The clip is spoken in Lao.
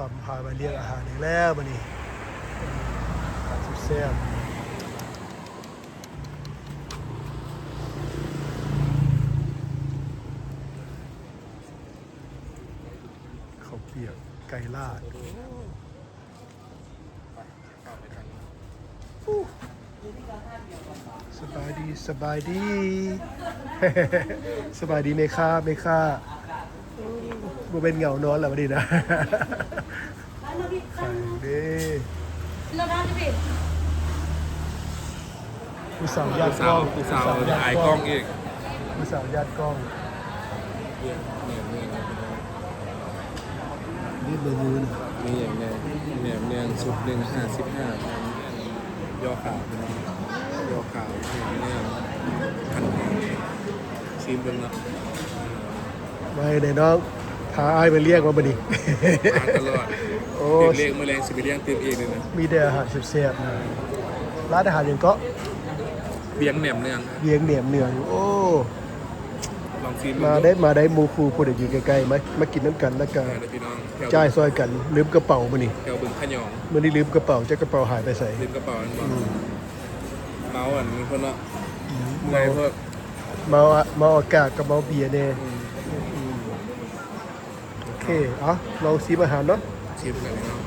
ຕຳພາມາລຽກອາຫານອີກແລ້ວບັດນີ້ ອາຫານແຊບໆ ເຂົ້າປຽກ ໄກ່ລາດ. ສະບາຍດີ ສະບາຍດີ ສະບາຍດີແມ່ຄ້າ ແມ່ຄ້າ. ບໍ່ແມ່ນເຫງົານອນແລ້ວບັດນີ້ນະ ຂາຍເດ້. ຜູ້ສາວຢ້ານກ້ອງ ຜູ້ສາວ ຜູ້ສາວຢ້ານກ້ອງອີກ ຜູ້ສາວຢ້ານກ້ອງ. ເມນູນະ ມີຫຍັງແດ່? ແໜມເນືອງຊຸດໜຶ່ງຫ້າສິບຫ້າ ແໜມເນືອງຍໍຂາວ ພີ່ນ້ອງ ຍໍຂາວ ແໜມເນືອງ ພັນ ຊີມເບິ່ງເນາະ. ໄວ້ແດ່ນ້ອງ ພາອ້າຍມາລ້ຽງວ່າມື້ນີ້ ມາຕະຫຼອດ. ໂອ້ ເດັກເລັກມື້ແລງຊິໄປລ້ຽງຕື່ມອີກເລີຍນະ. ມີແຕ່ອາຫານແຊບໆນະ. ຮ້ານອາຫານຫຍັງເກາະ? ວຽງແໜມເນືອງ. ວຽງແໜມເນືອງ. ໂອ້ ລອງຊີມເບິ່ງ ມາໄດ້ ມາໄດ້ໝູ່ຄູ່ຜູ້ໃດຢູ່ໃກ້ໆ ມາ ມາກິນນຳກັນ ແລ້ວກະ ແມ່ນເດີພີ່ນ້ອງ ແຖວ ຈ່າຍຊ່ອຍກັນ. ລືມກະເປົາມື້ນີ້ ແຖວບຶງຂະຫຍອງ ມື້ນີ້ລືມກະເປົາ ຈັກກະເປົາຫາຍໄປໃສ? ລືມກະເປົາແມ່ນບໍ່? ອືມ ເມົາອັນນີ້ເພິ່ນເນາະ ອືມ ເມື່ອຍໂພດ ເມົາອະ ເມົາອາກາດກັບເມົາເບຍແດ່. ອືມ ອືມ ໂອເຄ ເອົາ ລອງຊີມອາຫານເນາະ ຊີມກັນເນາະ.